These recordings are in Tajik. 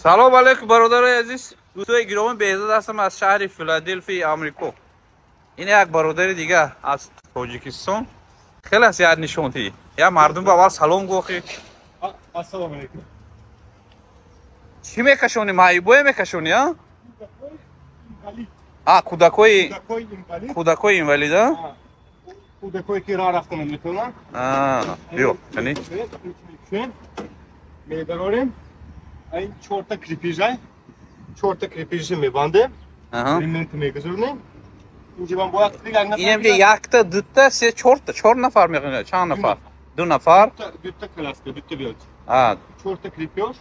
Салом алейкум, бародарои азиз, дӯстои гиромӣ. Беҳзод ҳастам аз шаҳри Филаделфияи Амрико. Ин як бародари дига аз Тоҷикистон. Хеле аст, як нишонтӣ. Я мардум ба аввал салом гӯхӣ. Ассалому алейкум. Чӣ мекашонӣ? Маъюбое мекашонӣ, а? А, кӯдакои кӯдакои инвалид, а? Кӯдакое ки роҳ рафта наметавонанд. Биё, яъне медарорем. Ин чорта крепежай, чорта крепежи мебандем, ремент мегузаронем. Инҷа ман бояд як нафар. Инам якта, дута, се, чорта, чор нафар меғина, чанд нафар? Ду нафар. Дута коляска, дута биёд. Чорта крепеж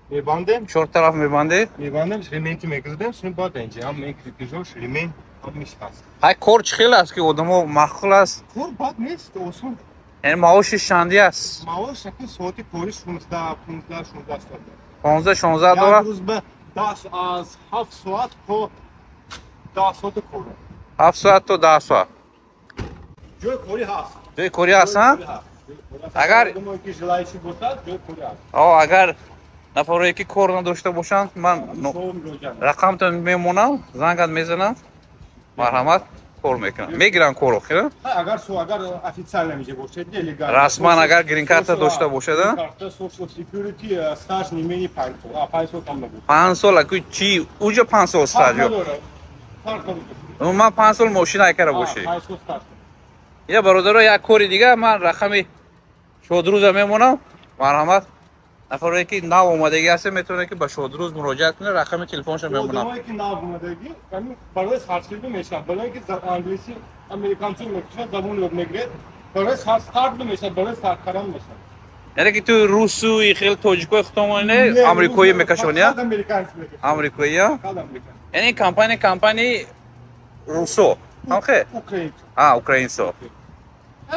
мебандем. Чор тараф мебандед? Мебандем, ремент мегузаронем, сун баъд инҷа ҳам ин крепежош, ремент ҳамаш ҳаст. Ҳай, кор чӣ хел аст, ки одамо маъқул аст? Кор бад нест, осон. Яъне маоши чанди аст? Маош якун соати кори 16, 15, 16 соат. 15, 16 доллар? Як рӯз ба аз 7 соат то 10 соат кор. 7 соат то 10 соат. Ҷои корӣ ҳаст. Ҷои корӣ ҳаст, ҳа? Агар ки желающий бошад, ҷои корӣ ҳаст. Агар нафарое ки кор надошта бошанд, ман рақамтон мемонам, зангат мезанам, марҳамат, кор мекунам. Мегиранд кор охир? Агар агар официально меҷа бошад, легально. Расман агар грин-карта дошта бошад, а? Карта, social security, стаж не менее 5 сол. А 5 сол кам набуд. 5 сол, аку чи? Уҷа 5 сол стаж ё? Фарқ надорад. Умуман 5 сол мошина айкара бошӣ. 5 сол стаж. Я бародаро, як кори дига, ман рақами Шодрӯза мемонам. Марҳамат. Нафарое ки нав омадагӣ ҳастед, метавонед ки ба Шодрӯз муроҷиат кунед, рақами телефоншо мемонам. Одамое ки нав омадагӣ, ҳамин барои сарширӣ мешавад. Барои ки англиси американцо мекушад, забон ёд мегирад. Барои сарстарт мешавад, барои саркарам мешавад. Яъне ки ту русу и хел тоҷикои худтомон не, амрикоӣ мекашонӣ, а? Амрикоӣ, а? Яъне компания компанияи русо. Ҳамхе? Украинцо. А, украинцо.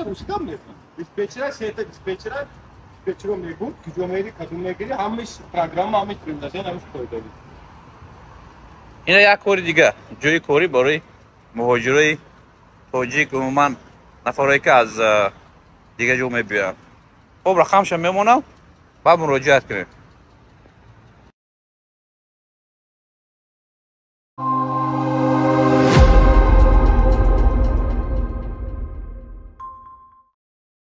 Русикам нест. Диспетчера, сета диспетчера, диспетчеро мегӯ, куҷо мери, кадом мегири, ҳамаш программа, ҳамаш приложение, ҳамаш қоидави. Ина як кори дига, ҷои корӣ барои муҳоҷирои тоҷик, умуман нафарое ки аз дигар ҷо мебиёянд. Хоб, рақамша мемонам, баъд муроҷиат кунед.